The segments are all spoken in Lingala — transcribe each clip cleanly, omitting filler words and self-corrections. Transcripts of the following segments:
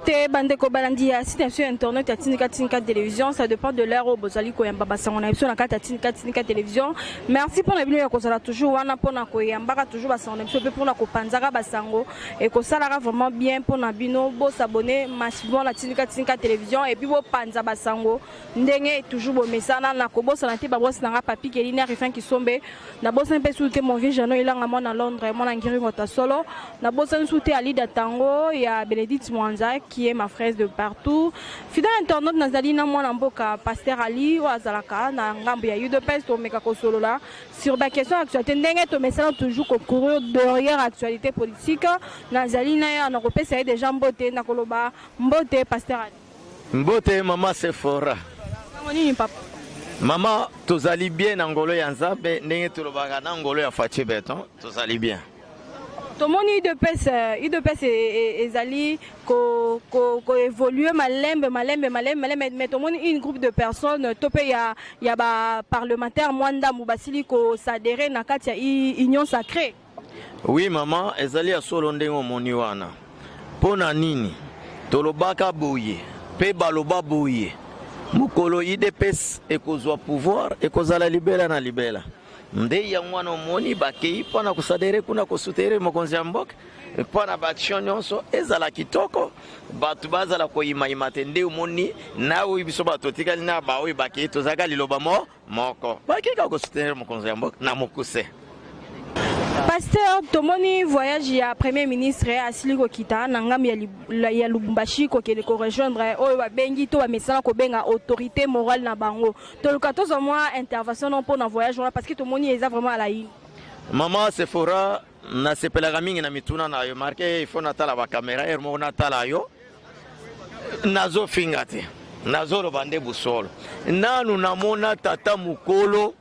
Mbote bandeko balandi ya site na biso ya internet ya Tindika Tindika Télévision. Ça dépend de l'heure oyo bozali koyamba basango na biso na kati ya Tindika Tindika Télévision. Merci mpona bino ya kozala toujours wana mpona koyambaka toujours basango na biso mpe mpona kopanzaka basango. Ekosalaka vraiment bien mpona bino bosabonner massivement na Tindika Tindika Télévision et puis bopanza basango ndenge toujours bomesana. Na kobosana te babosi na nga Papi Kelini, Arifin Kisombe. Nabosani mpe susu te mon vieux Jano Elanga, mwana Londres, mwana Ngiringota solo. Nabosani susu te Alida Tango ya Bénédicte Mwanza, qui est ma fraise de partout. Fidèle internaute, nazali na mwana mboka Pasteur Ali oyo azalaka na ngambo ya UDPS. Tomeka kosolola sur baquestion actualité ndenge tomesana toujours kocourir derrière actualité politique. Nazali na ye, nakopesa ye déjà mbote, nakoloba mbote, Pasteur Ali. Mbote, mama Sephora. Sango nini, papa? Mama, tozali bien na ngolo ya Nzambe, ndenge tolobaka na ngolo ya Fatshi Béton, tozali bien. Tomoni UDPS, UDPS ezali koévolue malembe malembe malembe malembe, mais tomoni une groupe de personnes to mpe ya baparlementaire mwa ndambu basili koadhérer na kati ya Union sacrée. Oui mama, ezali ya solo ndenge omoni wana. Mpo na nini tolobaka boye mpe baloba boye? Mokolo UDPS ekozwa pouvoir, ekozala libela na libela. Nde yango wana omoni bakei mpo na koadhérer kuna, kosoutenir mokonzi ya mboka, mpo na baaction nyonso ezala kitoko, bato bazala koyimayima te. Nde omoni na oyo biso bato totikali na baoyo bakei, tozalaka liloba mo moko, bakei kaka kosoutenir mokonzi ya mboka na mokuse. Pasteur, tomoni voyage ya premier ministre, asili kokita na ngambo ya Lubumbashi kokende korejoindre oyo babengi to bamesana kobenga autorité morale na bango. Toluka tozwa mwa intervention no mpona voyage wana, parce que tomoni eza vraiment à la une. Mama Sephora, nasepelaka mingi na mituna na yo. Marke, il faut natala bacaméra heure moko, natala yo. Nazofinga te, nazoloba nde busolo. Nanu namona tata mokolo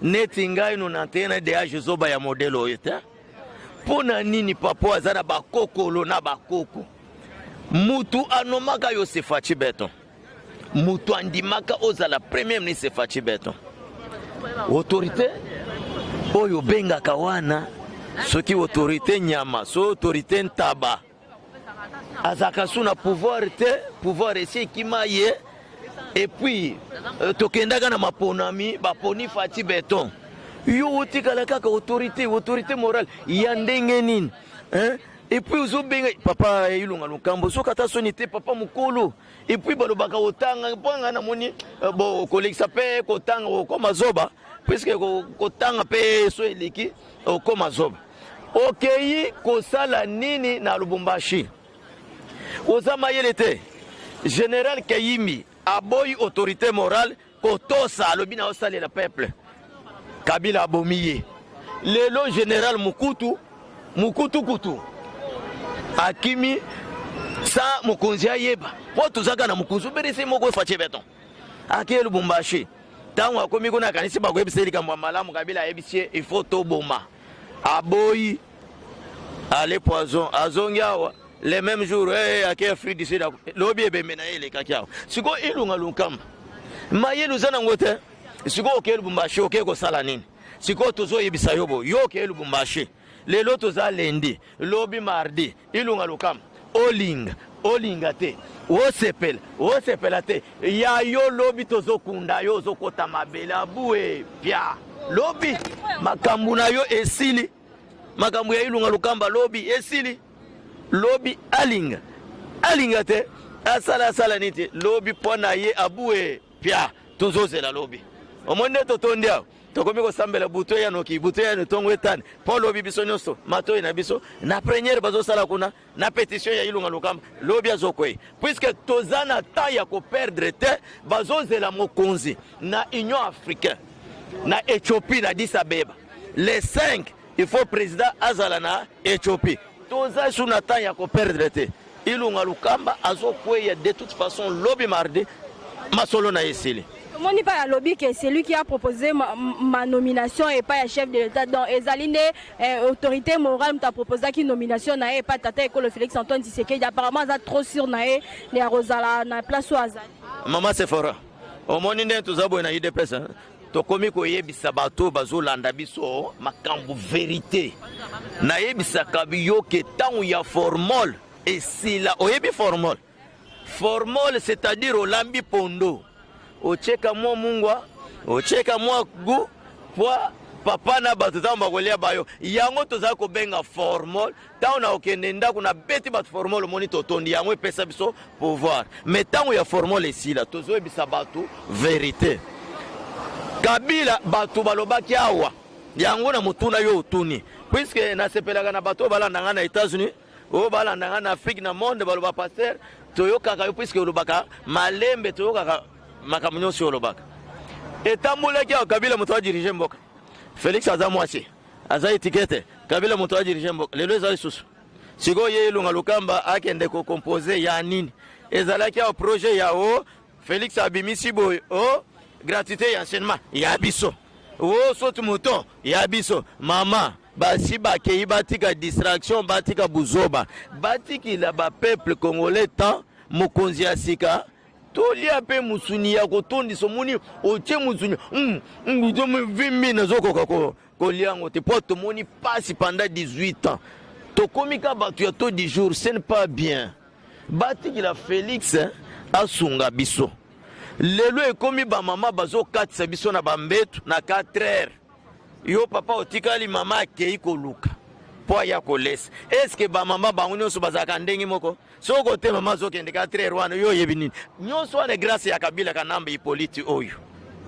neti ngai no na te na DH zoba ya modèle oyo te. Mpo na nini? Papa aza na bakokolo na bakoko. Mutu anomaka yo, c'est Fatshi Béton. Mutu andimaka ozala premier ministre, Fatshi Béton. Autorité oyo obengaka wana, soki autorité nyama, soki autorité ntaba, azalaka su na pouvoir te. Pouvoir esi ekima ye. Et puis tokendaka na maponami, baponi Fatshi Béton. Yo otikala kaka autorité, autorité morale ya ndenge nini, hein? Et puis ozobenga papa Ilunga Lukambo, soki ata soni te, papa mokolo. Et puis balobaka kotanga, mpo nga namoni bo kolekisa mpe kotanga okoma zoba, puisque kotanga mpe so eleki okoma zoba. Okei kosala nini na Lubumbashi? Oza mayele te. Général Keyimi aboyi autorité morale kotosa, alobi na osalela peuple. Kabila abomi ye. Lelo général Mukutu Mukutukutu akimi sa mokonzi ayeba, mpo tozaka na mokonzi obelisi moko, Fatshi Béton. Akei Lubumbashi. Ntango akomi kuna, akanisi bakoyebisa ye likambo ya malamu. Kabila ayebisi ye: "Il faut toboma." Aboyi, ale poison. Azongi awa le même jour, hey, ake Afrique du Sud. Lobi ebembe na ye elekaki awa. Sikoyo Ilunga Lunkamba, mayele oza nango te. Sikoyo okei Lubumbashi, okei kosala nini? Sikoyo tozoyebisa yo boye: yo okei Lubumbashi lelo, toza lundi, lobi mardi, Ilunga Lukamba, olinga olinga te, osepela osepela te, ya yo lobi tozokunda yo, ozokota mabele abue pia. Lobi makambo na yo esili, makambo ya Ilunga Lukamba lobi esili. Lobi alinga alinga te, asala asala nini te, lobi mpo na ye abue pia. Tozozela lobi. Omoni nde totondi awa, tokomi kosambela butu eya noki, butu eya ntongo etane, mpo lobi biso nyonso matoi na biso na première bazosala kuna na pétition ya Ilunga Lukamba. Lobi azokwei, puisque toza na temps ya koperdre te. Bazozela mokonzi na Union africaine na Éthiopie, na Addis Abeba, le 5. Il faut président azala na Éthiopie. Toza su na temps ya koperdre te. Ilunga Lukamba azokweya de toute façon lobi mardi, masolo na ye esili. Tomoni mpe alobi ke c'est lui qui a proposé ma nomination epai ya chef de l'État. Donc ezali nde autorité morale moto aproposaki nomination na ye epai tata ekolo Félix Antoine Tshisekedi. Apparemment aza trop sûr na ye ya kozala na place oyo azali. Mama Sephora, omoni ndenge toza boye na UDPS, tokomi koyebisa bato oyo bazolanda biso makambo vérité. Nayebisaka yo ke ntango ya formol esila. Oyebi formol? Formol, c'est-à-dire olambi pondo, otieka mwa mungwa, otieka mwa gu po papa na bato ntango bakolia bayo. Yango tozali kobenga formol. Ntango na okende ndako nabeti bato formol, omoni totondi, yango epesa biso pouvoir. Mais ntango ya formol esila, tozoyebisa bato verité. Kabila, bato balobaki awa yango na motuna yo otuni, puisque nasepelaka na bato oyo balanda ngai na États-Unis, oyo balanda ngai na Afrique, na monde. Baloba: "Pasteur, toyokaka yo puisque olobaka malembe, toyokaka makambo nyonso oyo olobaka." Etambolaki awa, Kabila moto adirige mboka, Félix aza mwasi, aza etikete. Kabila moto adirige mboka, lelo eza lisusu sikoyo ye Elonga Lokamba akende kocompose ya nini? Ezalaki awa projet ya o Félix abimisi boye, o gratuité ya enseignement ya biso, o saute mouton ya biso. Mama, basi bakei, batika distraction, batika buzoba, batikila bapeuple congolais temps. Mokonzi ya sika, tolia mpe mosuni ya kotondisa. Omoni, otie mosuni vimbi, nazokoka kolia yango te, mpo tomoni pasi pendant 18 ans. Tokomi ka bato ya taux du jour, ce n'est pas bien. Batikila Félix asunga biso. Lelo ekomi bamama bazokatisa biso na bambetu na 4 heures. Yo papa otikali, mama akei koluka mpo aya kolesa. Eske bamama bango nyonso bazalaka ndenge moko? Soki ote mama azokende 4 heures wana, yo oyebi nini? Nyonso wana grâce ya Kabila Kanambe Hippolyte oyo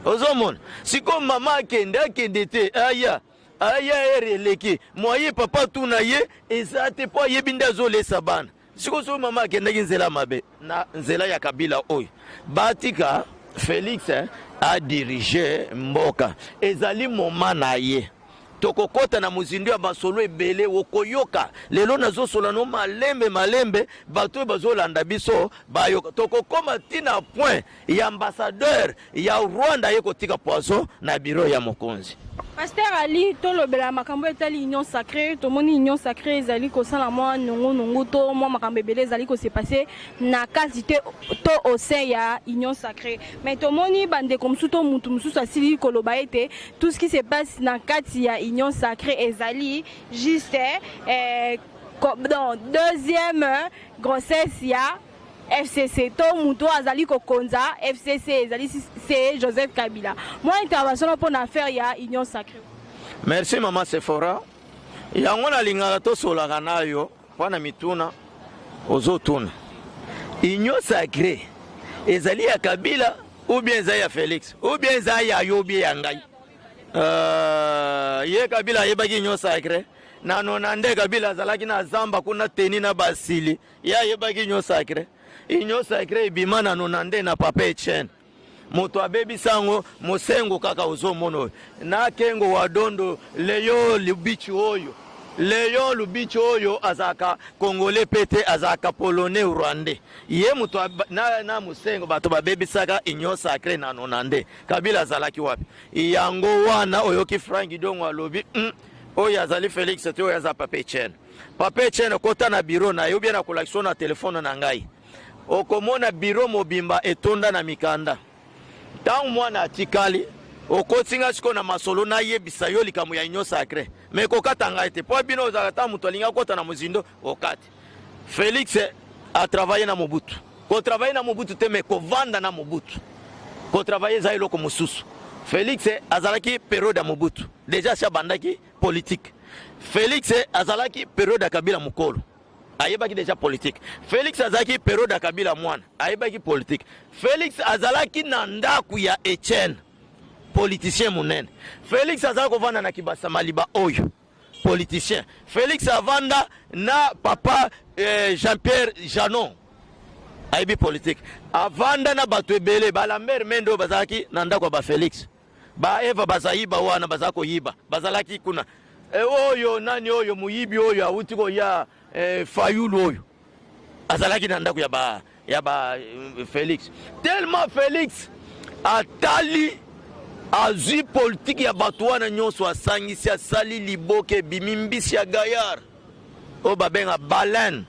ozomona sikoyo. Mama akende, akende te, aya aya heure eleki, moye papa tuna ye eza te, mpo ayebi nde azolesa bana. Sikoyo soki mama akendaki nzela mabe na nzela ya Kabila oyo, batika Félix adirige mboka, ezali moma na ye. Tokokɔta na mozindo ya masolo ebele, okoyoka. Lelo nazosola no malembe malembe, bato oyo bazolanda biso bayoka. Tokokóma ntina point ya ambassadeur ya Rwanda ye kotika poison na bureau ya mokonzi. Pasteur Ali, tolobela makambo etali Union sacrée. Tomoni Union sacrée ezali kosala mwa nongonongo to mwa makambo ebele ezali kose passer na kati te to au sein ya Union sacrée. Mais tomoni bandeko mosusu to mutu mosusu asili koloba ete tout ce qui se passe na kati ya Union sacrée ezali juste donc deuxième grossesse ya FCC, to moto azali kokonza FCC ezali c'est Joseph Kabila. Mwa intervention mpona affaire ya Union sacrée. Merci, mama Sephora. Yango nalingaka tosolaka na yo mpo na mituna ozotuna. Union sacrée ezali ya Kabila ou bien ezali ya Félix ou bien eza ya yo bien ya ngai? Ye Kabila ayebaki Union sacrée nano na nde Kabila azalaki na zamba kuna, teni na basili, ye ayebaki Union sacrée? Union sacrée ebima nano na nde na papa Etienne. Moto abebisa yango mosengo kaka ozomona oyo na Kengo wa Dondo, Leyo Lubici oyo. Leon Lubici oyo azalaka Congolais mpe te, azalaka Polonais, Rwandais. Ye moto na mosengo, bato babebisaka Union sacrée nano na nde Kabila azalaki wapi? Yango wana oyoki Frank Diongo alobi oyo azali Félix te, oyo aza papa Etienne. Papa Etienne, kota na bureau na ye obie na kolakisa na telefone na ngai, okomona bureau mobimba etonda na mikanda. Ntango mwana atikali, okotinga sikoyo na masolo, nayebisa yo likambo ya Union sacrée, mais kokata ngai te, mpo bino ozalaka ntango moto alingi akɔta na mozindo, okati. Félix atravaille na Mobutu. Kotravaille na Mobutu te, mais kovanda na Mobutu. Kotravaille eza eloko mosusu. Félix azalaki période ya Mobutu déjà asi abandaki politique. Félix azalaki période ya Kabila mokolo, ayebaki déjà politique. Félix azalaki période ya Kabila mwana, ayebaki politique. Félix azalaki na ndako ya Etienne, politicien monene. Félix azalaki kovanda na Kibasa Maliba oyo, politicien. Félix avanda na papa Jean-Pierre Janon, ayebi politique. Avanda na bato ebele, baLambert Mende oyo bazalaki na ndako ya baFélix, baEva bazayiba wana baza koyiba, bazalaki kuna. Oyo nani oyo moyibi oyo awuti koya, Fayulu oyo azalaki na ndako ya ba Félix. Tellement Félix atali, azwi politike ya bato wana nyonso, asangisi, asali liboke, ebimi mbisi ya gayar oyo babenga baleine.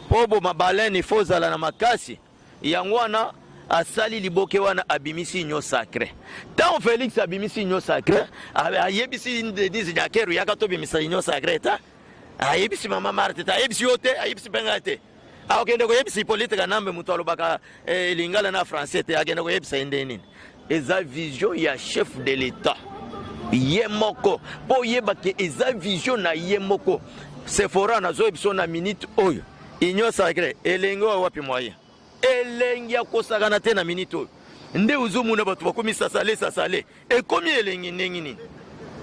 Mpo boma baleine, ifo ozala na makasi. Yango wana asali liboke wana, abimisi Union sacrée. Ntango Félix abimisi Union sacrée, ayebisi Denise Nyakeru: "Yaka tobimisa Union sacrée." Ta ayebisi mama Marte te, ayebisi yo te, ayebisi mpe ngai te. Akokende koyebisa Hippolyte Kanambe, moto alobaka lingala na français te, akende koyebisa ye nde nini? Eza vision ya chef de l'État ye moko, mpo oyebake eza vision na ye moko. Sephora, nazoyebi biso na minute oyo, Union sacrée elengi oyo wapi? Moyen elengi ya kosakana te. Na minute oyo nde ozomona bato bakomi sasale sasale. Ekomi elengi ndenge nini?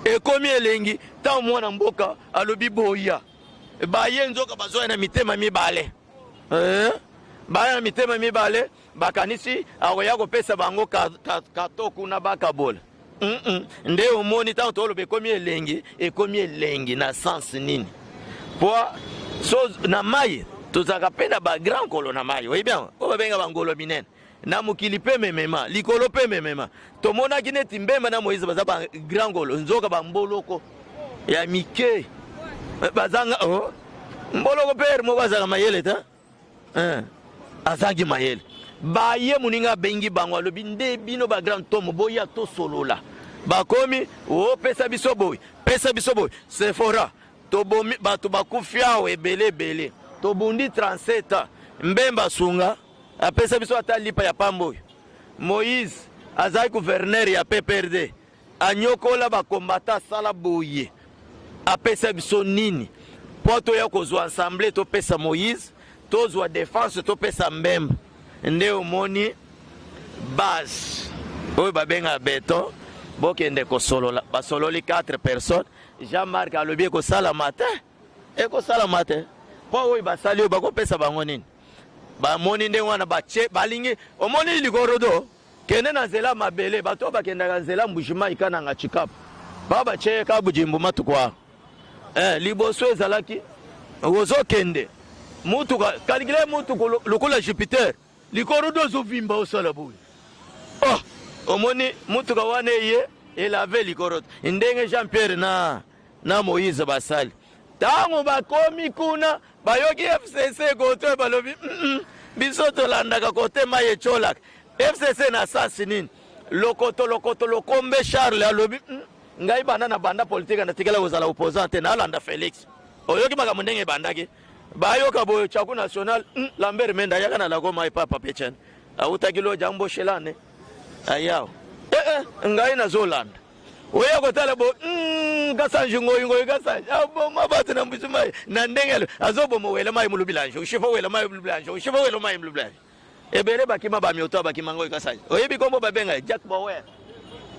Ekomi elengi ntango mwana mboka alobi boya, baye. Nzoka bazoya na mitema mibale, eh? Baya na mitema mibale, bakanisi akoya kopesa bango kato kuna bakabola. Nde omoni ntango toloba ekomi elengi, ekomi elengi na sens nini? Po so na mai tozalaka mpe na bagrand nkolo na mai, oyebi yango, oyo babenga bangolo minene na mokili mpe memema likolo mpe memema. Tomonaki neti Mbemba na Moïse baza bagrand ngolo, nzoka bamboloko ya mike bazanga. Oh, mboloko mpe moko azalaka mayele te, eh, azangi mayele. Baye, moninga abengi bango, alobi nde bino bagrand homme, boya tosolola. Bakomi opesa biso boye, pesa biso boye. Sephora, tobomi bato, bakufi awa ebele ebele, tobundi 37 ans. Mbemba sunga, apesa biso ata lipa ya pamba oyo. Moïse azali gouverneur ya PPRD, anyokola bakombata, asala boye, apesa biso nini? Mpo toya kozwa ensemble, topesa Moïse, tozwa défense, topesa Mbemba. Nde omoni base oyo babengaka beton, bokende kosolola. Basololi 4 personnes. Jean-Marc alobi ekosalama te, ekosalama te, mpo oyo basali oyo bakopesa bango nini? Bamoni ndenge wana batie, balingi. Omoni likorodo kende na nzela mabele, bato oyo bakendaka nzela Mbujimai, Kananga, Chikapu, bao batie kabujimbu matuku awa. Liboso ezalaki ozokende mutuka, calcule mutuka lokola Jupiter, likorodo ozovimba, osala boye. Oh, omoni mutuka wana eye elave likorodo. Ndenge Jean Pierre na Moïse basali, ntango bakomi kuna, bayoki FCC kote, balobi biso tolandaka kote mai etyolaka. FCC na sasi nini? Lokoto lokoto lokombe. Charles alobi ngai banda na banda politike, natikala kozala opposant te, nalanda Félix. Oyoki makambo ndenge ebandaki, bayoka boye Chaku national, Lambert Mende ayaka na lagoma epa Pape Etienne, awutaki loja mboshelane ayawa. Eh, eh, ngai nazolanda oya kotala bo Kasanji ngoyingoyi. Kasanji aboma bato na mbusu mai na ndenge azoboma wele mai mulubilanje ushifa, wele mai mulubilanje ushifa, wele mai mulubilanje. Ebele bakima, bamioto bakima. Ngoi Kasanji, oyebi kombo babenga Jack Bower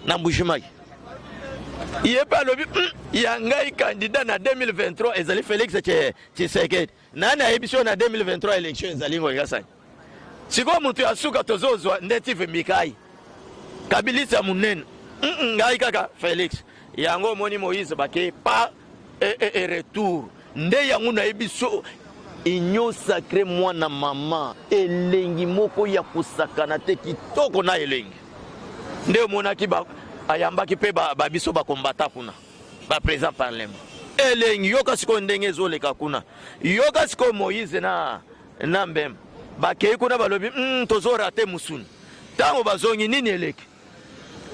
na Mbuji-Mayi. Ye mpe alobi ya ngai candidat na 2023 ezali Félix Tshisekedi. Nani ayebi so na 2023 élection ezali? Ngoi Kasanji sikoyo moto ya suka tozozwa nde Tive Mikai, kabilisi ya monene. Ngai kaka Félix. Yango omoni Moïse bake pa e retour. Nde yango nayebi so Union sacrée, mwana mama, elengi moko ya kosakana te, kitoko na elengi. Nde omonaki ayambaki mpe babiso bakombata kuna, baprésident parlement, elengi. Yoka sikoyo ndenge ezoleka kuna. Yoka sikoyo Moïse na Mbemba bakei kuna, balobi tozorate musuni. Ntango bazongi, nini eleki?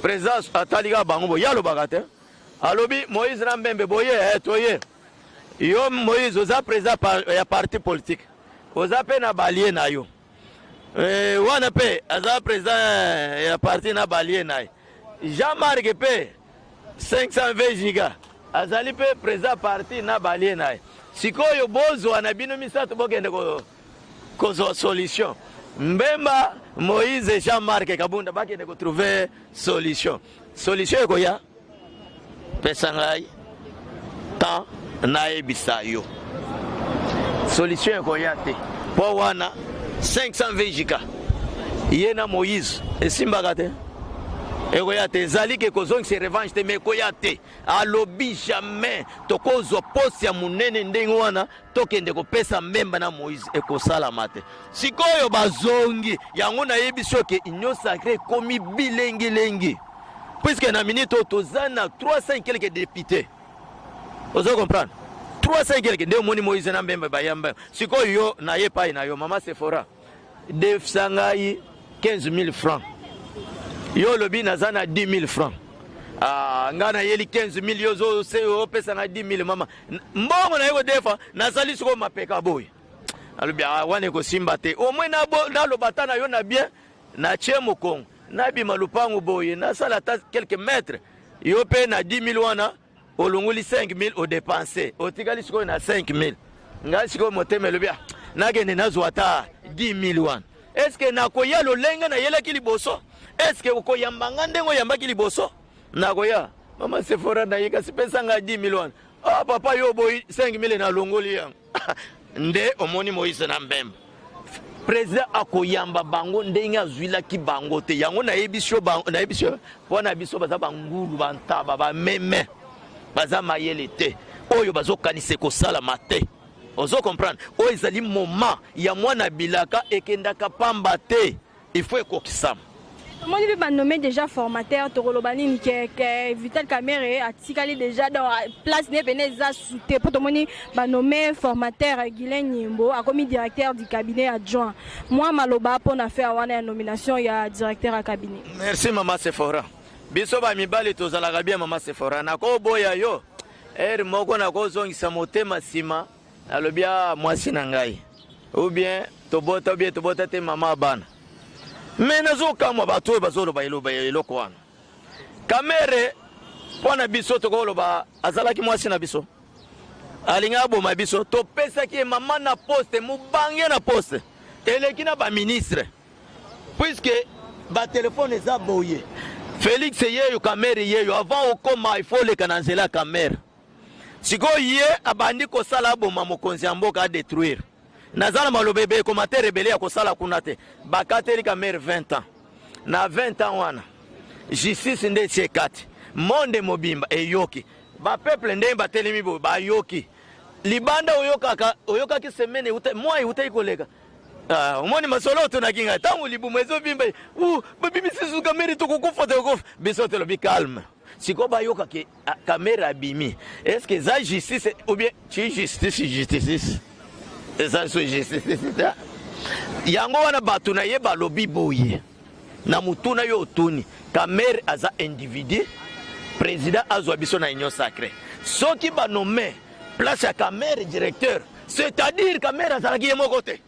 Président atali kaka bango boye, alobaka te. Alobi Moïse na Mbembe boye, toye. Yo Moïse oza président ya parti politique, oza mpe na balie na yo, wana mpe aza président ya parti na balie na ye. Jean Marc mpe 520 giga azali mpe président parti na balie na ye. Sikoyo bozwa na bino misato, bokende kozwa solution. Mbemba, Moïse, Jean Marc Kabunda bakende kotrouve solution. Solution ekoya, pesa ngai temps nayebisa yo. Solution ekoya te, mpo wana 520 giga ye na Moïse esimbaka te. Ekoya te. Ezali ke kozongisa revanche te, mais ekoya te. Alobi jamais tokozwa poste ya monene ndenge wana, tokende kopesa Mbemba na Moïse, ekosalama te. Sikoyo bazongi yango, nayebi soki Union sacrée ekomi bilengilengi, puisque na minute oyo toza na 300 quelque député. Ozo comprendre, 300 quelque. Nde omoni Moïse na Mbemba bayamba. Sikoyo yo na ye epai na yo, mama Sephora, defisa ngai 15 000 francs. Yo olobi naza na 10 000 francs. Ah, ngai nayeli 15 000, yo opesa ngai 10 000. Mama, mbongo naye kodefa, nazali sikoyo mapeka boye. Alobi ah, wana ekosimba te. Au moins naloba ata na yo na bien, natie mokongo, nabima lupangu boye, nasala ata quelques mètres. Yo mpe na 10 000 wana olongoli 5 000 odepense, otikali sikoyo na 5 000. Ngai sikoyo motema elobi ah, nakende nazwa ata 10 000 wana. Eske nakoya lolenge nayelaki liboso? Eske okoyamba nga ndenge oyambaki liboso? Nakoya mama Sephora na ye, kasi pesa ngai 10 000 wana. Ah, papa yo oboyi 5 000 nalongoli yango. Nde omoni Moïse na Mbemba président akoyamba bango ndenge azwilaki bango te. Yango nayebisi yo, nayebisi yo mpo na biso baza bangulu, bantaba, bameme, baza mayele te, oyo bazokanisa ekosalama te. Ozo comprendre? Oyo ezali moment ya mwana bilaka ekendaka pamba te, il faut ekokisama. Tomoni mpe banome déjà formateur, tokoloba nini ke Vital Kamerhe atikali déjà dans place ne pene eza su te, mpo tomoni banome formateur Guylain Nyembo akomi directeur du cabinet adjoint. Mwa maloba mpona affaire wana ya nomination ya directeur ya cabinet. Merci mama Sephora. Biso bamibali tozalaka bien mama Sephora. Nakoboya yo ere moko nakozongisa motema nsima, nalobi a mwasi na ngai ou bien tobota ou bien tobota te mama ya bana. Me nazokamwa bato oyo bazoloba eloko wana. Kamerhe mpo na biso tokoloba azalaki mwasi na biso, alingi aboma biso, topesaki ye mama na poste, mobange na poste eleki na baministre, puisque batelefone eza boye. Félix yeyo, Kamerhe yeyo, avant okoma il faut oleka na nzela ya Kamerhe. Sikoyo ye abandi kosala aboma mokonzi ya mboka, adétruire. Naza na maloba ebe commentaire ebele ya kosala kuna te. Bakateli Kamerhe 20 ans. Na 20 ans wana justice nde etie kati, monde mobimba eyoki, bapeuple ndenge batelemi boye bayoki libanda. Oyokaka, oyokaki semaine euta, mwa eutaki koleka. Ah, omoni masolo otunaki ngai ntango libumu ezobimba, babimisi susu Kamerhe, tokokufa, tokokufa. Biso tolobi calme. Sikoyo bayokaki Kamerhe abimi, est ce que eza justice ou bien ti justice? Justice eza so justice te. Yango wana bato na ye balobi boye na mutuna yo otuni. Kamerhe aza individu, président azwa biso na union sacrée. Soki banome place ya Kamerhe directeur, c'est-à-dire Kamerhe azalaki ye moko te.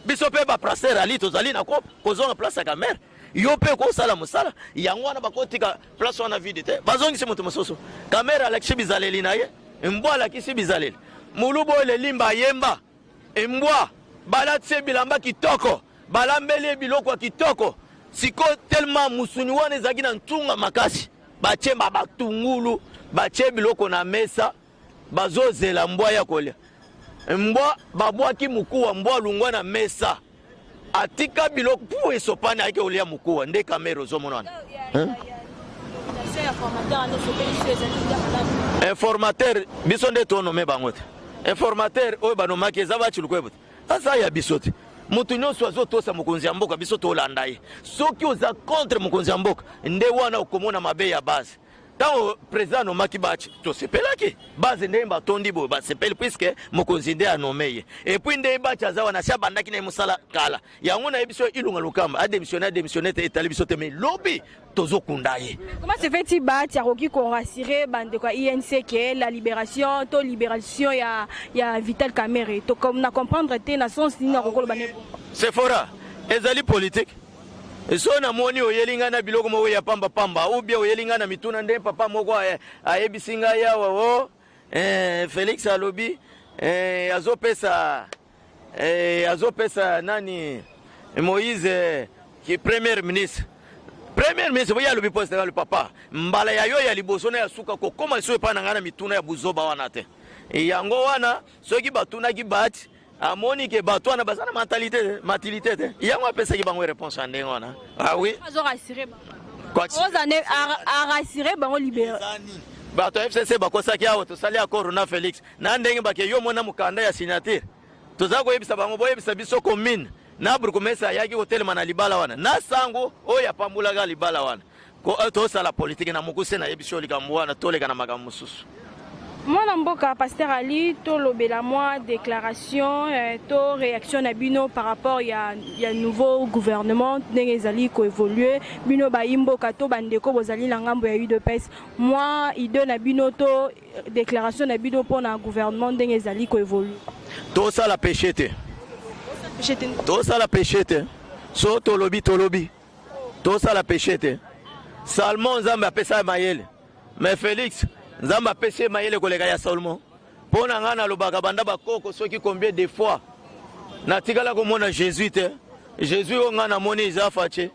Biso mpe bapraser ali tozali na kozonga place ya Kamerhe, yo mpe kosala mosala yango wana. Bakotika place wana vide te, bazongisi moto mosusu. Kamerhe alakisi bizaleli na ye, mbwa alakisi bizaleli. Moluba oyo lelimba ayemba mbwa, balatisi ye bilamba kitoko, balambeli ye biloko ya kitoko. Sikoyo tellement musuni wana ezalaki na ntunga makasi, batie batungulu, batie biloko na mesa, bazozela mbwa ya kolia. Mbwa babwaki mokuwa, mbwa alungwa na mesa, atika biloko pu esopani, ayaki kolia mokuwa. Nde Kamerhe ozomona wana. Informateur, biso nde tonome bango te. Informateur oyo banomaki eza bacilukwebo te, aza ya biso te. Moto nyonso azotosa mokonzi ya mboka, biso tolanda ye. Soki oza contre mokonzi ya mboka, nde wana okomona mabe ya base. Ntango président anomaki Baci, tosepelaki, base ndenge batondi boye basepeli, puisque mokonzi nde anome ye. Et puis nde Baci aza wana, si abandaki na ye mosala kala. Yango nayebi so Ilunga Lukamba adémissionne, adémissionne te, etali biso te, mais lobi tozokunda ye. Comment se fait-il Bahati akoki korassurer bandeko ya UNC ke la libération to libération ya Vital Kamerhe? To na comprendre te na sens nini akokoloba ne. Sephora, ezali politique. So namoni oyeli ngai na biloko moko ya pambapamba, ou bien oyeli ngai na mituna nde papa moko ayebisi ngai awa o Félix alobi azopesa nani, Moïse ki premier ministre. Premier ministre boye alobi poste kalo papa mbala ya yo ya liboso na ya suka kokóma lisusu epai na ngai na mituna ya buzoba wana te. Yango wana soki batunaki Bati, amoni ke bato wana baza na mentalité, maturité te, yango apesaki bango réponse ya ndenge wana. Ah oui. Azorassurer bango, ozane arassurer bango libéré. Bato ya FCC bakosaki awa, tosali accord na Félix na ndenge bake yo mona mokanda ya signature. Toza koyebisa bango, boyebisa biso commune na bourgmestre ayaki kotelema na libala wana na sango oyo apambulaka libala wana. Tosala politike na mokuse. Nayebi yo likambo wana, toleka na makambo mosusu. Mwana mboka Pasteur Ali, tolobela mwa déclaration to réaction na bino par rapport ya nouveau gouvernement ndenge ezali koévolue. Bino bayi mboka to bandeko bozali na ngambo ya UDPS, mwa idée na bino to déclaration na bino mpona gouvernement ndenge ezali koévolue? Tosala péché te. péché te. Tosala péché te. So tolobi tolobi. Tosala péché te. Salmon, Nzambe apesa ye mayele. Mais Félix, Nzambe apesi ye mayele koleka ya Salomon. Mpo na ngai nalobaka banda bakoko soki combien de fois natikala komona Jésus te. Jésus oyo ngai namoni eza Fatshi.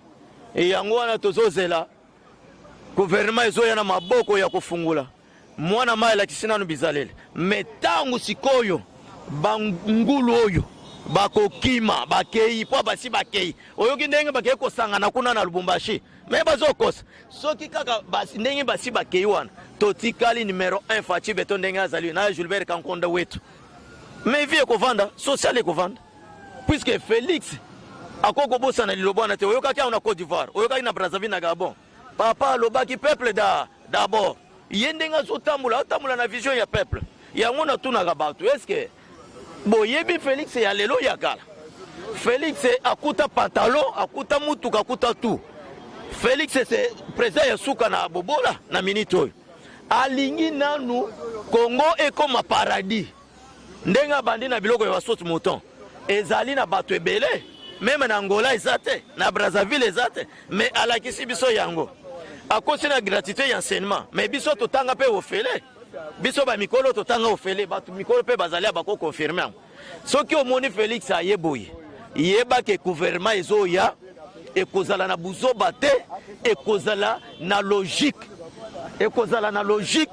Yango wana tozozela gouvernement ezoya na maboko ya kofungola. Mwana mai alakisi nanu bizaleli. Mais ntango sikoyo bangulu oyo bakokima bakei mpo basi bakei, oyoki ndenge bakei kosangana kuna na Lubumbashi, me bazokosa soki kaka basi, ndenge basi bakei wana totikali numero 1 Fatshi Beton ndenge azali na Gilbert Kankonda wetu. Mais vie ekovanda, social ekovanda, puisque Félix akoki kobosana liloba wana te. Oyokaki awa na Côte d'Ivoire, oyokaki na Brazzaville, na Gabon, papa alobaki peuple d'abord. Ye ndenge azotambola, atambola na vision ya peuple. Yango natunaka bato, est-ce boyebi Félix ya lelo ya kala? Félix akuta pantalon, akuta mutuka, akuta tout. Félix, c'est président ya suka na bobola. Na minute oyo alingi nanu Congo ekoma paradis. Ndenge abandi na biloko ya basaute mouton, ezali na bato ebele, même na Angola eza te, na Brazzaville eza te, mais alakisi biso yango. Akosi na gratuité ya enseignement, mais biso totanga mpe ofele. Biso bamikolo totanga ofele, bato mikolo mpe bazali bakoconfirmer yango. Soki omoni Félix aye boye, yebake gouvernement ezoya ekozala na buzoba te, ekozala na logique, ekozala na logique,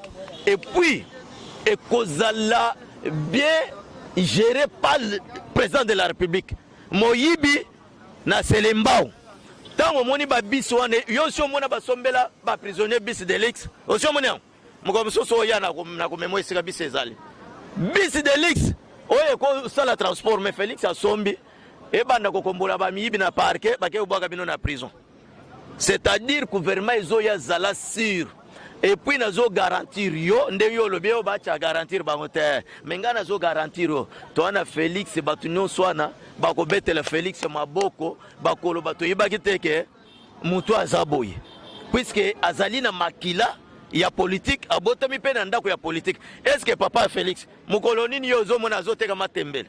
et puis ekozala bien géré par le président de la République. Moyibi na Selembao, ntango omoni babisi wana, yo si omona basombela baprisonnier bus de luxe, osi omoni yango? Mokolo mosusu oya na komema esika bisi ezali, bus de luxe oyo ekosala transport. Mais Félix asombi, ebanda kokombola bamiyibi na parquet, bake kobwaka bino na prison. C'est-à-dire gouvernement ezoya, zala sûr. Et puis nazogarantir yo, ndenge yo olobi oyo batya garantir bango te, me ngai nazogarantir yo, toa na Félix. Bato nyonso wana bakobetela Félix maboko, bakoloba toyebaki te ke moto aza boye, puisque azali na makila ya politike, abotami mpe na ndako ya politike. Est ce que papa Félix, mokolo nini yo ozomona azoteka matembele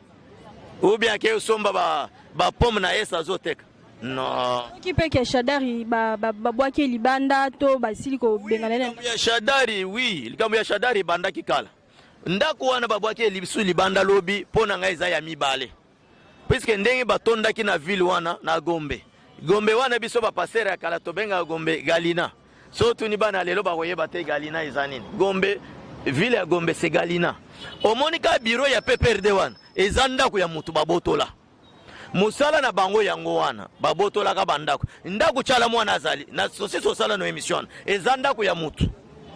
ou bien ake osomba bapomme na ese azoteka? Non. Soki mpe ke Shadari babwaki libanda to basili kobengana ye? Ya Shadari, oui, likambo ya Shadari ebandaki kala. Ndako wana babwaki lisu libanda lobi, mpo na ngai eza ya mibale, puisque ndenge batondaki na ville wana na Gombe. Gombe wana, biso bapasteur ya kala tobengaka Gombe Galina. So tuni bana lelo, bakoyeba te Galina eza nini. Gombe, ville ya Gombe, c'est Galina. Omoni ka bureau ya PPRD wana eza ndako ya motu babotola. Mosala na bango yango wana, babotolaka bandako. Ndako Tyala mwana azali na sosi osala no émission wana eza ndako ya motu.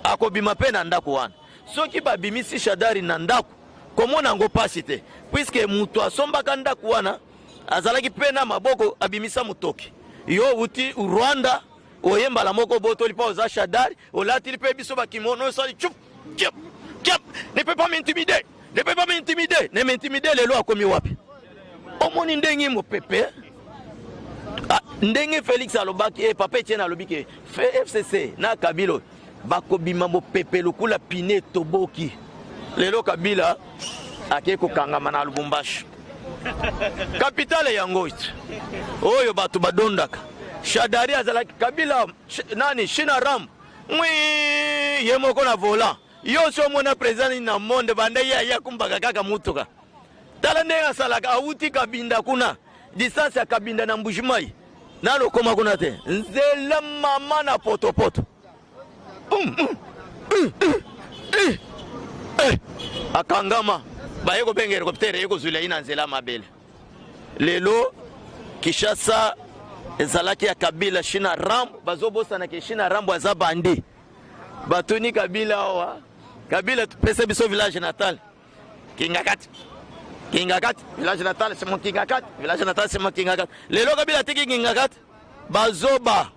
Akobima mpe na ndako wana. Soki babimisi Shadari na ndako, komona yango mpasi te, puisque moto asombaka ndako wana azalaki mpe na maboko abimisa motoki. Yo outi Rwanda, oye mbala moko obotoli mpo oza Shadari, olatili mpe biso bakimono, osali chup chup chup, ne peut pas m'intimider, ne peut pas m'intimider, ne m'intimider. Lelo akomi wapi? Omoni ndenge mopepe, ah, ndenge Félix alobaki e papa Etienne alobi ke FCC na Kabila bakobima mopepe lokola pine toboki. Lelo Kabila akei kokangama na Lubumbashi, capitale yango iti oyo bato badondaka. Shadari azalaki Kabila nani Shina Ram mwi ye moko na volant. Yo si omona président nini na monde banda ye aye akumbaka kaka mutuka? Tala ndenge asalaka, awuti Kabinda kuna, distance ya Kabinda na Mbujimai nano okoma kuna te, nzela mama na potopoto. Um. Eh, akangama, baye kobenga hélicoptère eye kozwila ye na nzela mabele. Lelo Kinshasa ezalaki ya Kabila Shina Rambo. Bazobosanaka Shina Rambo aza bandi. Batuni Kabila awa, Kabila, pesa biso village natal, Kingakati. Kingakati village natal, c'est mon Kingakati village natal, c'est mon Kingakati. Lelo Kabila atiki Kingakati. Bazoba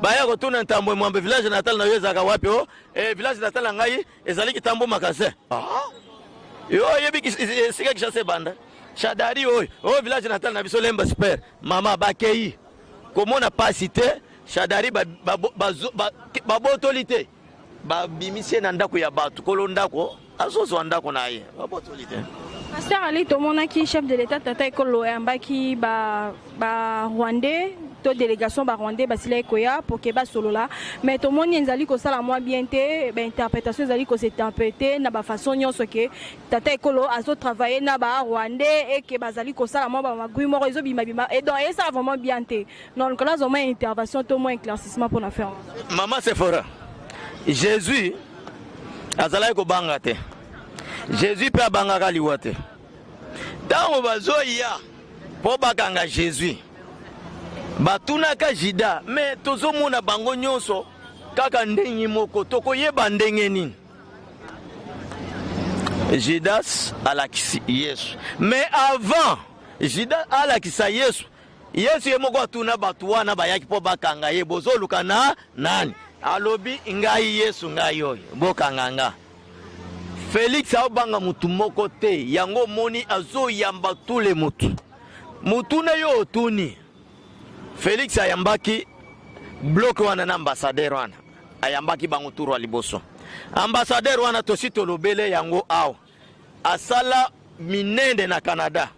baya kotuna Ntambwe Mwambe, village natal na yo ezalaka wapi? O eh, village natal na ngai ezali Kitambo Magasin. Ah. Yo oyebi esika Kinshasa ebanda? Shadari oyo, oyo village natal na biso Lemba Super. Mama bakei komona pasi te. Shadari babotoli te, babimisi ye na ndako ya bato. Kolo ndako azozwa ndako na ye, babotoli te. Pasteur Ali, tomonaki chef de l'État tata ekolo ayambaki ba ba Rwandais to délégation ba Rwandais basilaki koya pour ke basolola, mais tomoni ezali kosala mwa bien te, ba interprétation ezali kos'interpréter na ba façon nyonso ke tata ekolo azotravailler na ba Rwandais et ke bazali kosala mwa bamagui moko ezobimabima et donc esala vraiment bien te. Donc nazwa mwa intervention to mwa éclaircissement mpona faire. Mama Sephora, Jésus azalaki kobanga te. Jésus mpe abangaka liwa te. Ntango bazoya mpo bakanga Jésus, batunaka Juda, me tozomona bango nyonso kaka ndenge moko, tokoyeba ndenge nini? Judas alakisi Yesu, mais avant Judas alakisa Yesu, Yesu ye moko atuna bato wana bayaki mpo bakanga ye: "Bozoluka na nani?" Alobi: "Ngai Yesu, ngai oyo, bokanga nga." Félix aobanga mutu moko te. Yango omoni azoyamba tule mutu mutu na yo otuni. Félix ayambaki bloc wana na ambassadeur wana, ayambaki bango tour ya liboso. Ambassadeur wana, tosi tolobele yango awa, asala minene na Canada,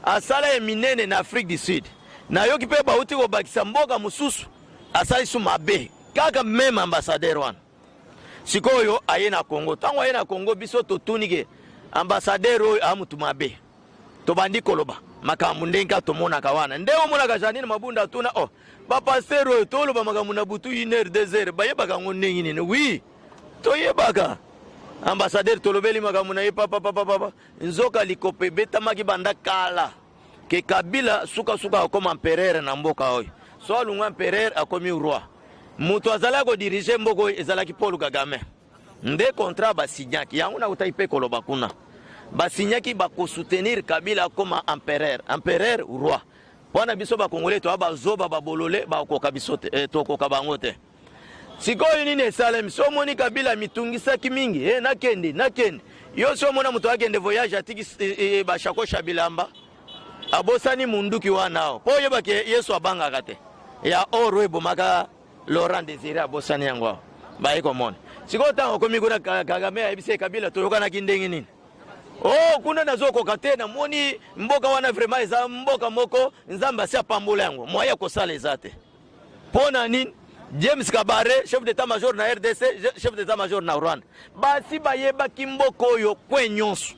asala ye minene na Afrique du Sud. Nayoki mpe bauti kobakisa mboka mosusu, asali su mabe kaka même ambassadeur wana. Sikoyo aye na Congo. Ntango aye na Congo, biso totuni ke ambassadeur oyo aa mutu mabe. Tobandi koloba makambo ndenge kaka tomonaka wana, nde omonaka Janine Mabunda atuna: "O oh, bapasteur oyo toloba makambo na butu 1 heure, 2 heure, bayebaka yango ndenge nini?" Oui, toyebaka ambassadeur, tolobeli makambo na ye papapapapa. Nzoka likopo ebetamaki banda kala ke Kabila sukasuka akoma empereur na mboka oyo. So alungwa empereur, akomi roi. Moto azalaki kodiriger mboka oyo ezalaki Paul Kagame. Nde contrat basignaki yango, nakutaki mpe koloba kuna, basignaki bakosoutenir Kabila akoma empereur, empereur roi. Mpo biso bakongole toya bazoba, babolole, bakoka biso te, tokoka bango te. Sikoyo nini esalemi? So omoni Kabila mitungisaki mingi, nakende nakende yo. So omona moto akende voyage, atiki bashakosha bilamba, abosani munduki wana awa, mpo oyebaki Yesu abangaka te ya or oyo ebomaka Laurent Désiré, abosani yango awa. Baye komona sikoyo ntango okomi kuna, Kagame ayebisi Kabila: "Toyokanaki ndenge nini?" "O oh, kuna nazokoka te, namoni mboka wana vraiment eza mboka moko Nzambe asi apambola yango, moyen ya kosala eza te." Mpo na nini? James Kabare, chef d'état major na RDC, chef d'état major na Rwanda, basi bayebaki mboka oyo kwe nyonso.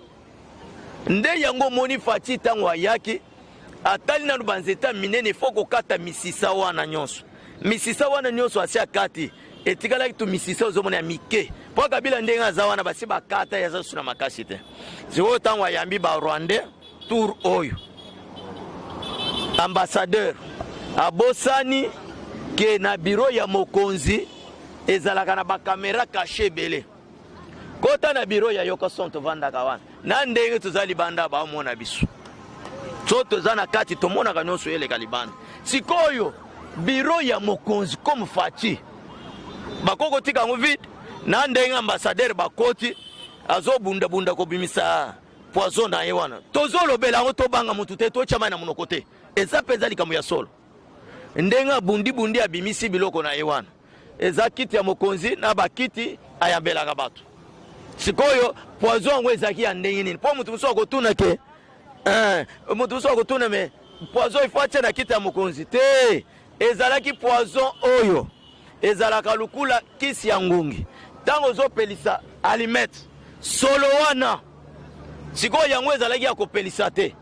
Nde yango omoni Fatshi, ntango ayaki, atali nanu banzete minene, fo kokata misisa wana nyonso. Misisa wana nyonso asi akati, etikalaki tu misisa ozomona ya mike, mpo Kabila ndenge aza wana, basi bakata, aza su na makasi te. Sikoyo ntango ayambi Barwandais tour oyo, ambassadeur abosani ke na bureau ya mokonzi ezalaka na bacaméra cachée ebele. Kota na bureau ya Yoka Son, tovandaka wana, na ndenge toza libanda baomona biso. So toza na kati, tomonaka nyonso eleka libanda. Sikoyo bureau ya mokonzi comme Fatshi, bakoki kotika yango vide? Na ndenge ambassadeur bakoti, azobundabunda kobimisa poison na ye wana, tozolobela yango, tobanga motu te, totya mai na monoko te, eza mpenza likambo ya solo. Ndenge abundibundi, abimisi biloko na ye wana, eza kiti ya mokonzi na bakiti ayambelaka bato. Sikoyo poison yango ezalaki ya ndenge nini? Mpo motu mosusu akotuna ke motu mosusu akotuna: "Mais poison, ifo atia na kiti ya mokonzi te?" Ezalaki poison oyo ezalaka lukula kisi ya ngungi, ntango ozopelisa allumette, solo wana. Sikoyo yango ezalaki ya kopelisa te.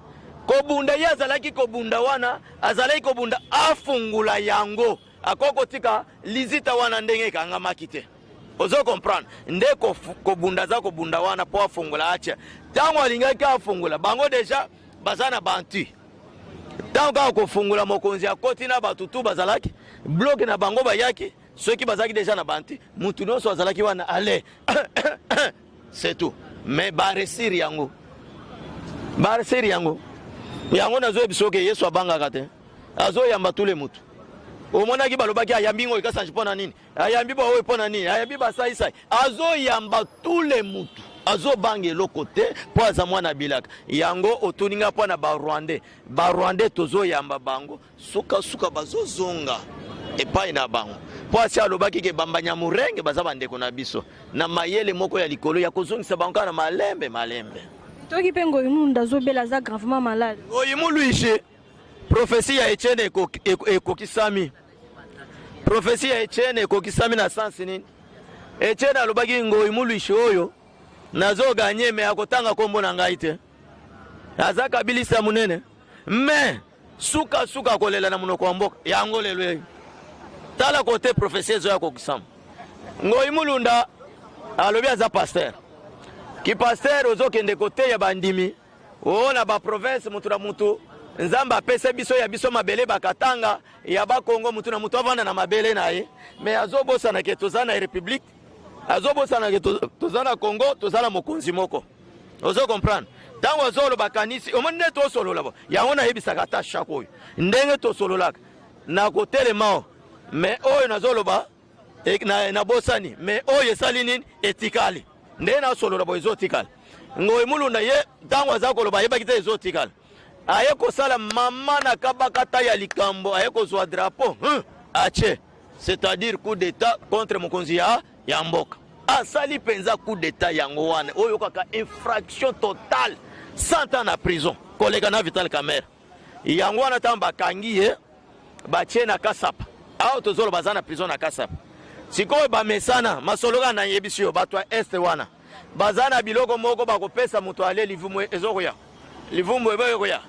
Kobunda ye azalaki kobunda wana, azalaki kobunda afungula yango, akoki kotika lizita wana ndenge ekangamaki te. Ozo comprendre? Nde kobunda aza kobunda wana mpo afungola, atia. Ntango alingaki afungola, bango déjà baza na bantu. Ntango kaka kofungola, mokonzi akoti na bato tu bazalaki bloc na bango, bayaki soki bazalaki déjà na bantu, mutu nyonso azalaki wana, ale c'est tout. Mais baréussir yango, baréussir yango. Yango nazoyebisa oke Yesu abangaka te, azoyamba tule mutu. Omonaki balobaki ayambi ngo ekasanji mpo na nini? Ayambi baoyo mpo na nini? Ayambi basaisai, azoyamba tule mutu, azobanga eloko te mpo aza mwana bilaka. Yango otuninga mpo na Barwandais. Barwandais tozoyamba bango, sukasuka bazozonga epai na bango, mpo asi alobaki ke Bambanyamurenge baza bandeko na biso, na mayele moko ya likolo ya kozongisa bango kaka na malembe malembe. Toyoki mpe Ngoyi Mulunda azobela, aza gravement malade. Ngoyi Mulwishi, prophetie ya Etienne ekokisami. Prophetie ya Etienne ekokisami na sens nini? Etienne alobaki Ngoyi Mulwishi oyo nazo gagner mais akotanga kombo na ngai te. Aza kabilisa munene mais suka suka akolela na monoko ya mboka yango lelo eyo. Tala kote prophetie ezoya kokisama. Ngoyi Mulunda alobi aza pasteur. Ki pasteur ozokende koteya bandimi o na ba province mutu na mutu Nzambe apesa biso ya biso mabele bakatanga ya bakongo mutu na mutu avanda na mabele na ye mais azobosana ke toza na republique, azobosana ke toza na Congo, toza na mokonzi moko. Ozo comprendre? Tango azoloba kanisi omoni nde tosolola bo yango nayebisaka ata chaque oyo ndenge tosololaka na kotelema o mais oyo nazoloba nabosani mais oyo esali nini etikali nde nasolola boye ezotikala. Ngoyi Mulunda ye ntango aza koloba ayebaki te ezotikala, aye kosala mama na kabakata ya likambo, aye kozwa drapeau atie, c'est-à-dire coup d'état contre mokonzi ya mboka. Asali mpenza coup d'état yango wana oyo kaka infraction totale, 100 ans na prison koleka na Vital Kamerhe. Yango wana ntango bakangi ye batie na Kasapa, awa tozoloba aza na prison na Kasapa. Sikoyo bamesana masolo kaka nayebisi yo, bato ya este wana baza na biloko moko bakopesa moto ale livumu ezokoya, livumu eboyokoya.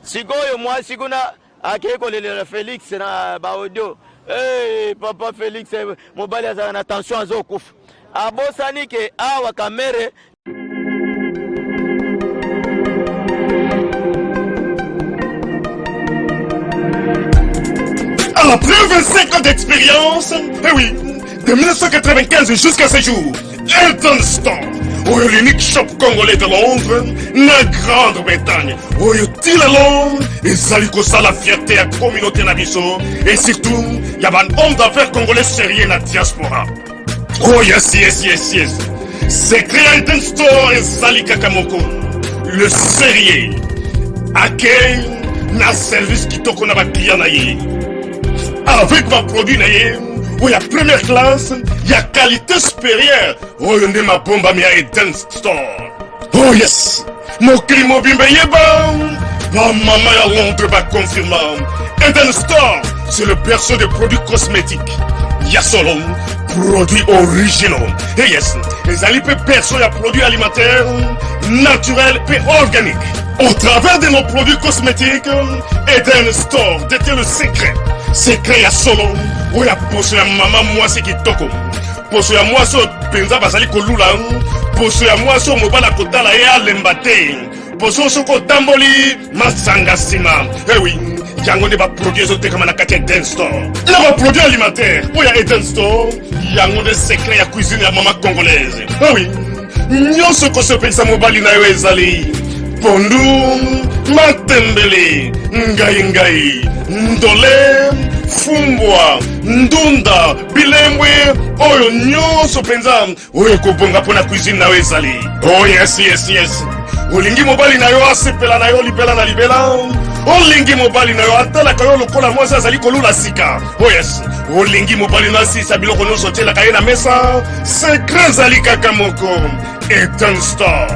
Sikoyo mwasi kuna akei kolelela Félix na ba audio. Hey, papa Félix, mobali azalaka na tension azokufa. Abosani ke awa Kamerhe. Après 25 ans d'expérience, eh oui, de 1995 jusqu'à ce jour, Eden Store, oyo l'unique shop congolais de Londres, na Grande-Bretagne, oyo ti lelo ezali kosala fierté ya communauté na biso et surtout ya ba hommes d'affaires congolais sérieux na diaspora. Oh yes, yes, yes, yes. Secret ya Eden Store ezali kaka moko, le sérieux, accueil na service kitoko na baclient na ye avec baproduit na ye oyo ya première classe ya qualité supérieure, oyo nde mabombami ya Eden Store. Oh yes, mokili mobimba eyeba, bamama ya Londres baconfirma, Eden Store, c'est le berceau de produits cosmétiques ya solo, produits originaux. Et yes, ezali mpe berceau ya produits alimentaires naturels mpe organiques. Au travers de nos produits cosmétiques, Eden Store détient le secret, secret ya solo oyo ya poso ya mama mwasi kitoko, poso ya mwasi oyo mpenza bazali kolula, poso ya mwasi oyo mobali akotala ye alemba te, poso soki otamboli masanga nsima. Ewi yango nde baproduit ezotekama na kati ya Eden Store na baproduit alimentaire oyo ya Eden Store. Yango nde secret ya cuisine ya mama congolaise. Ewi nyonso kosepelisa mobali na yo ezali pondu, matembele, ngai ngai, ndole, fumbwa, ndunda, bilembwe, oyo nyonso mpenza oyo ekobonga mpo na cuisine na yo ezali. Oh yes, yes, yes. Olingi mobali na yo asepela na yo libela na libela, olingi mobali na yo atalaka yo lokola mwasi azali kolula sika. Oh yes, olingi mobali na asisa biloko nyonso otielaka ye na mesa. Secret ezali kaka moko, Eden Store.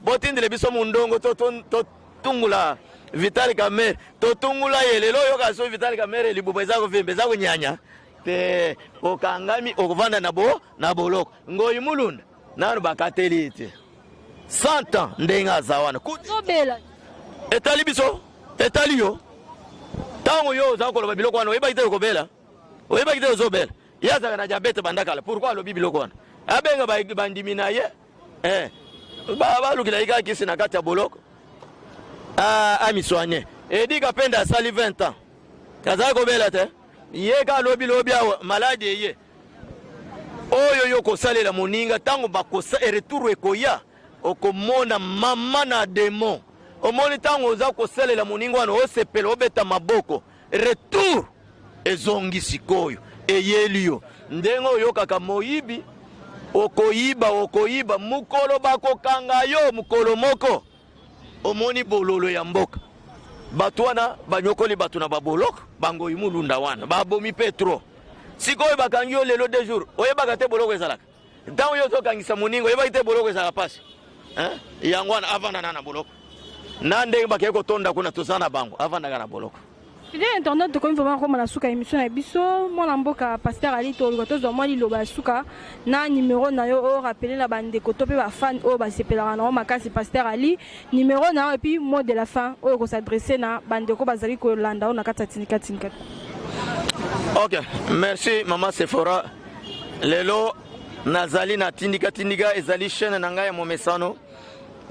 Botindele biso mundongo totungula Vital Kamerhe, totungula ye lelo. Oyoka so Vital Kamerhe libumu eza kovimba, eza konyanya te, okangami, okovanda na bo na boloko. Ngoyi Mulunda nanu bakateli ye te 100 ans ndenge aza wana. Azobela. Etali biso, etali yo. Ntango yo oza koloba biloko wana, oyebaki te okobela, oyebaki te ozobela. Ye azalaka na diabète banda kala, pourquoi alobi biloko wana? Abenga bandimi na ye, balukela ye kaka kisi na kati ya boloko, amisoigne. Eddy Kapend asali 20 ans azali kobela te, ye ka alobi lobi awa maladi eye. Oyo yo kosalela moninga, ntango bakosa retour ekoya, okomona mama na démon. Omoni ntango oza kosalela moninga wana, osepela, obeta maboko, retour ezongi sikoyo eyeli yo ndenge oyokaka moyibi. Okoyiba, okoyiba, mokolo bakokanga yo mokolo moko. Omoni bololo ya mboka, bato wana banyokoli bato na baboloko. Bangoyi Mulunda wana babomi mpe trop. Sikoyo bakangi yo lelo 2 jours, oyebaka te boloko ezalaka. Ntango yo ozokangisa moninga, oyebaki te boloko ezalaka mpasi. Yango wana avanda na boloko. Na ndenge bakei kotonda kuna, toza na bango, avandaka na boloko. Fidèle internaute, tokomi vraiment koma na suka émission na biso. Mwana mboka Pasteur Ali, toluka tozwa mwa liloba ya suka na numéro na yo oyo rappeler na bandeko to mpe bafan oyo basepelaka na yo makasi. Pasteur Ali, numéro na yo et puis mot de la fin oyo kos'adresser na bandeko bazali kolanda oyo na kati ya Tindika Tindika. Ok, merci mama Sephora. Lelo nazali na Tindika Tindika, ezali chaîne na ngai ya momesano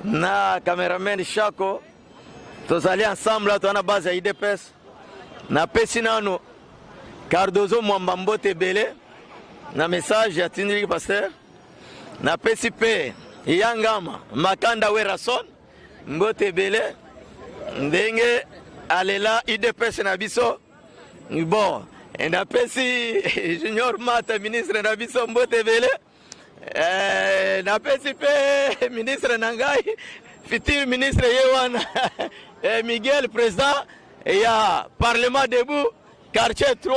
na cameraman Shako, tozali ensemble, toza na base ya UDPS. Napesi nano Cardozo Mwamba mbote ebele na message ya tindiki pasteur. Napesi mpe Yangama Makanda Werason mbote ebele ndenge alela UDPS na biso. Bon, napesi Junior Mata, ministre na biso, mbote ebele. Napesi mpe ministre na ngai, futur ministre ye wana, Miguel, président ya Parlement debout quartier 3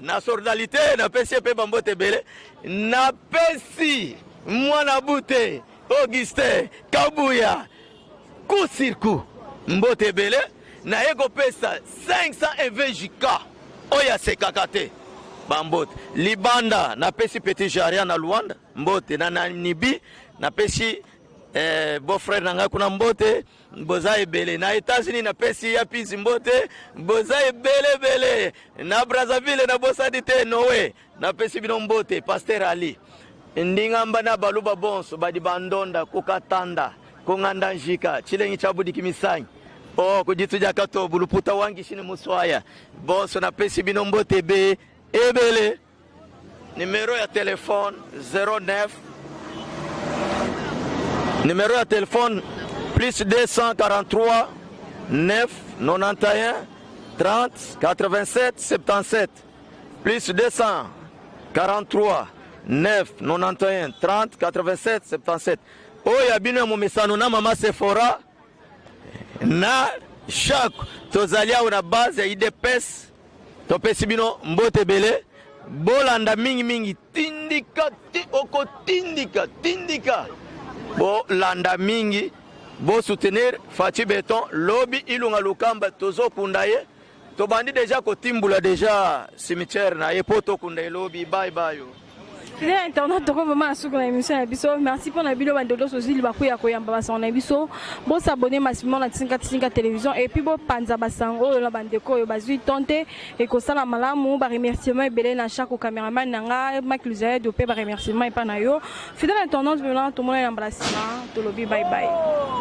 na solidarité, napesi ye mpe bambote ebele. Napesi mwana Bute Augustin Kabuya coup sur coup mbote ebele. Naye kopesa 520 jk oyo asekaka te bambote. Libanda napesi Petit Jaria na Luanda mbote, na Namibi napesi beau frère na ngai kuna mbote, boza ebele. Na États-Unis napesi ya Pisi mbote, boza ebele ebele. Na Brazzaville nabosani te Noé, napesi bino mbote. Pasteur Ali ndingamba na baluba bonso badi bandonda kukatanda konganda njika chilengi cha budiki misanyi o kuditu dia katobu luputa wangishini muswaya bonso, napesi bino mbote be ebele. Numéro ya téléphone 09, numéro ya téléphone plus 243 9 91 30 87 77, plus 243 9 91 30 87 77. Oyo ya bino ya momesano na mama Sephora na Jacques, tozali awa na base ya UDPS. Topesi bino mbote ebele. Bolanda mingimingi Tindika ti, okotindika tindika, bolanda mingi, bosoutenir Fatshi Béton. Lobi Ilunga Lukamba tozokunda ye, tobandi déjà kotimbula déjà cimetière na ye mpo tokunda ye lobi. Bye bye. Fidèle internaute, toko vraiment na suka na émission na biso. Merci mpona bino bandeko nyonso ozwi libaku ya koyamba basango na biso. Bos'abonner massivement na Tindika Tindika Télévision et puis bopanza basango oyo na bandeko oyo bazwi ton te, ekosala malamu. Baremerciement ebele na chaque caméraman na nga Mike Luzaedo, mpe baremerciement epa na yo. Fidèle internaute, vraiment tomona na mbala nsima, tolobi bye bye.